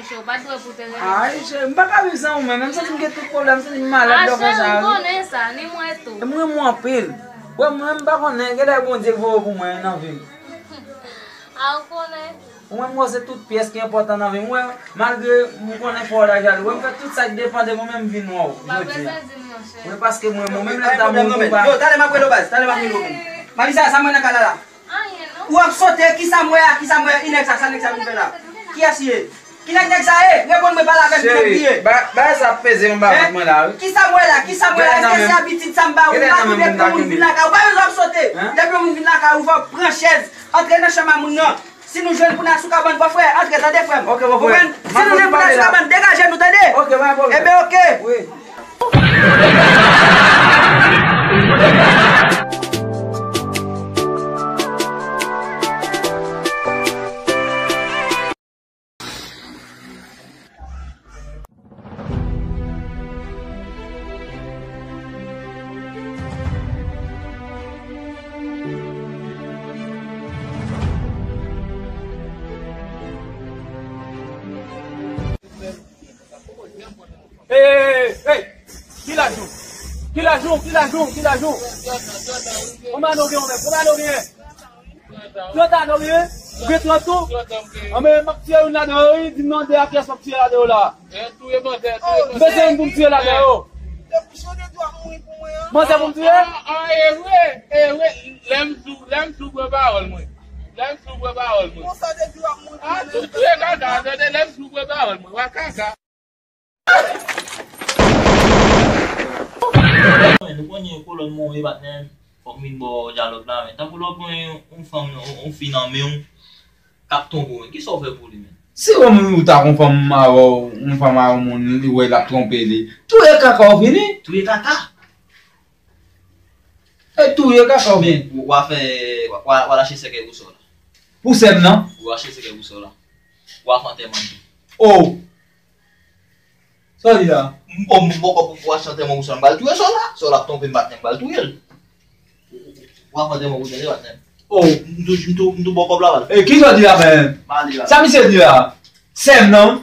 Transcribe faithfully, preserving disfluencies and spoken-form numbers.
Chè, ou pa t dwe pou te rele. Ay, chè, m pa ka viv san ou menm. M santi m gen tout pwoblèm, m santi m malad lè w fè sa, wi. Ah, chè, m konnen sa, ni mwen tou. E m renmen w anpil. Wè, mwen, m pa konnen, genlè Bondye k voye w pou mwen nan vi m. Ah, ou konnen. Ou menm, mwen, se tout pyès ki enpòtan nan vi m. Wè, malgre m konnen fò w ta jalou, wè, m fè tout sa k depann de mwen, men m vin wè w jodi a. Ou pa bezwen di m, monchè. Wi, paske mwen, mwen menm lè m ta mouri pou ba. Yo, talè m ap rele w baz, talè m ap rele w menm. Malisa, sa mwen nan kay la la. Anyen non. Ou ap sote, kisa m wè a, kisa m wè, e nèg sa, sa nèg sa vin fè la? Kiyès li ye? Kilè nèg sa ye? Reponn mwen, pale avè m, kilè li ye? Cheri, ba, ba sa peze m ba vant mwen la, wi. Kisa m wè la, kisa m wè la? Èske se abitid sa m ba ou? M pa tou vle pou moun vin lakay ou. Pa bezwen ap sote. Depi yon moun vin lakay ou, fò w pran chèz, antre nan chanm a moun nan. Si nou jwenn pou n al sou kabann, bò frè, antre, tande, frè m. Ok, bò frè. Konprann? Si nou jwenn pou n al sou kabann, degaje nou, tande? Ok, pa gen pwoblèm. Eben, ok. Wi. Ey, ey, ey, ey! Ki laj ou? Ki laj ou? Ki laj ou? Ki laj ou? Konbyen ane w gen, menm? Konbyen ane w gen? Trant ane w gen? Ou gen trant tou? Anben, m ap tiye youn ladan yo, wi. Di m non de a kiyès m ap tiye ladan yo la. M bezwen youn pou m tiye ladan yo. Manzè pou m tiye? Ah, ah, e vre, e vre. Lè m sou, lè m sou pran pawòl mwen. Lè m sou pran pawòl mwen. Ah, tou, touye kaka, tande, lè m sou pran pawòl mwen. Wa kaka. Nou pran yon kolòn mwen, patnè, fòk m vin bò dyalòg la, men tankou lè w pran yon, yon fanm, yon, yon fi nan men w, k ap twonpe w, men kisa w fè pou li, men? Si w menm ou ta konn fanm avè w, yon fanm avè w, moun li wè l ap twonpe li, touye kaka w fini. Touye kaka? E touye kaka w fini. Men w a fè, w a, w a, w a lache sèkèy pou sa w la. Pou sè m nan? W a lache sèkèy pou sa w la. W a fè antèman tou. Oh! Sa w di la? M, oh, m poko pou, pou achte antèman pou sa w la, m pral touye sa w la. Sa w la ap twonpe m, patnè, m pral touye l. W a fè antèman pou tande, patnè. Oh! M tou, m tou, m tou ba w kòb la, patnè. E, kisa w di la, menm? M ale la. Sa misye di la? Sè m nan?